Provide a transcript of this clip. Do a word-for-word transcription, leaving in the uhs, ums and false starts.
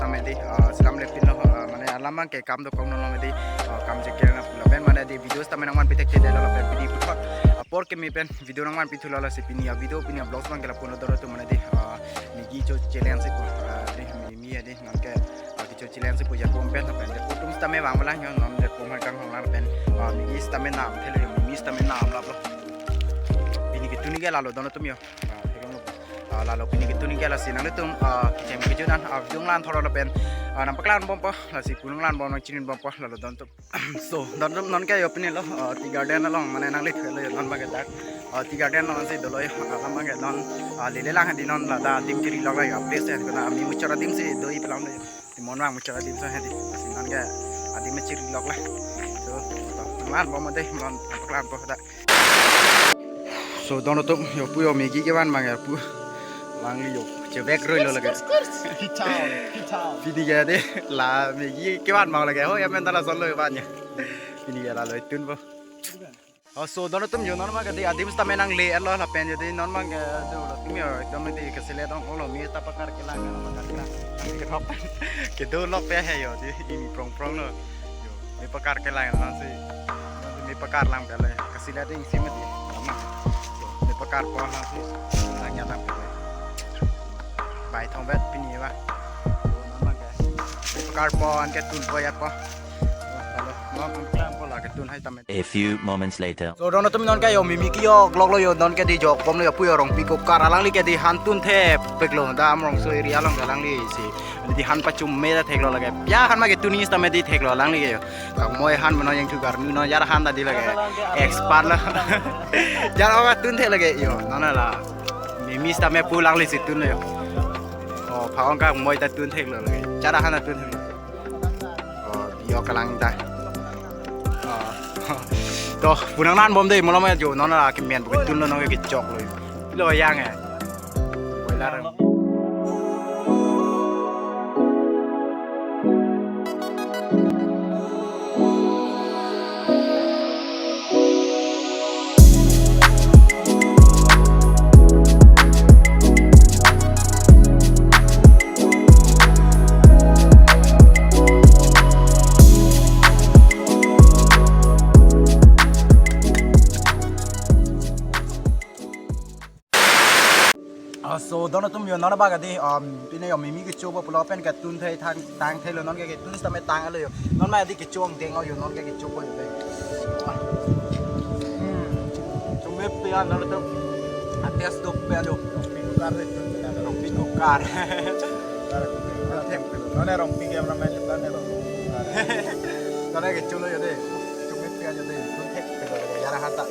Mane di, ah, selam lepin lo, ah, mane alam abang ke kam dokok non lo mane di, ah, kam chekel na pula pen mane di video sitame nangvanpi thekthedetlo lapen pini puthot apor keme pen video nangvanpi thulo, lasi pini a-video pini a-vlogs abang ke lapu-an lo don atum mane di, ah, Maggi cho challenge si pu, ah, di Mimi adi non ke, ah, kecho challenge si pu Japon pen lapen Japon atum sitame vang malang yo non Japon hai kang hong lang pen, ah, Maggi sitame nam thelo yo, Mimi sitame nam lap lo. Pini ketun ke lalo don atum yo. Ah, theklonglo. Ah, lalo pini ketun ke lasi nanglitum, ah, kechem kejut an, ah, video nanglang thor lapen, ah, nangpaklang bompo, lasi pu nanglang bom nangchinin bompo, lalo don atum. So, don atum non ke yo pini lo, ah, Tea Garden along, mane nangli thelo yo non abang ke dak. Ah, Tea Garden along si dolo yo, ah, alam abang ke non, ah, lele lang di non ladak adim chiri lok la yo, place ya, kona ami muchot adim si do-i pelam lo yo. Timon vang muchot adim so hedi. Lasi non ke adim chiri lok la. So, to, nanglang bom mane di, non nangpaklang bompo dak. So, don atum yo pu yo Maggi kevan abang yo pu. Alangli yo chevek roi lo lake. P-Town, P-Town. Pini ke di la Maggi kevan abang lake. Ho, ya men ta lason lo yo van ya. Pini ke lalo tunpo. Oh, so don atum yo non abang ke di adim sitame nangle-etlo lapen yo di non abang ke do lo atum yo ekdom di kesilet ong lo, me ta pakar kelang, pakar kelang. Nangkethok kedo lok pe he yo di, ini prong prong lo. Yo, me pakar kelang non si. Non si me pakar lang pe le. Kesilet isi mati. Lama. Yo, me pakarpo non si. Nangya lang pe le. Bai thong bet pini ba. Yo, non abang ke. Me pakarpo anke tunpo ya po. Lalo, non abang po la ketun hai tame. A few moments later. So, don atum non ke yo Mimi kejok lok lo yo, non ke di jok bom lo yo pu yo Rongpi Kokar, alangli ke di han tun thepik lo, da Amrongso area along ke alangli si di han pachum me ta theklo lake. Ya han ma ketun ni sitame di theklo alangli ke yo. Kangmoi han mano yang thugar nu no jar han ta di lake. Expert lo. Jar ong tun thek lake yo. Non la Mimi sitame pu alangli si tun lo yo. Oh, pha-ong kangmoi ta tun theklo lake. Jar han ta tun theklo. Oh, yo kalang ta. Oh. To, pu nanglang bom de, malom yo, non la kemen pu ketun lo non kejok lo. Lo yang eh. Boiler. Ah, so, don atum yo non abang ke di, um, pini yo Mimi kecho ba pulo pen ketun thai thang, tang thai lo non ke ketun sitame tang lo yo. Non ma di kecho angdeng lo yo non ke kecho ko yo de. Hmm. Chome pe an non atum. Ates dok pe lo. Rongpi Kokar de tun pe lo. Rongpi Kokar. Non Rongpi ke mana main lo non Rongpi Kokar. Non kecho lo yo de. Chome pe an yo de. Tun thek pe lo ya ra hata.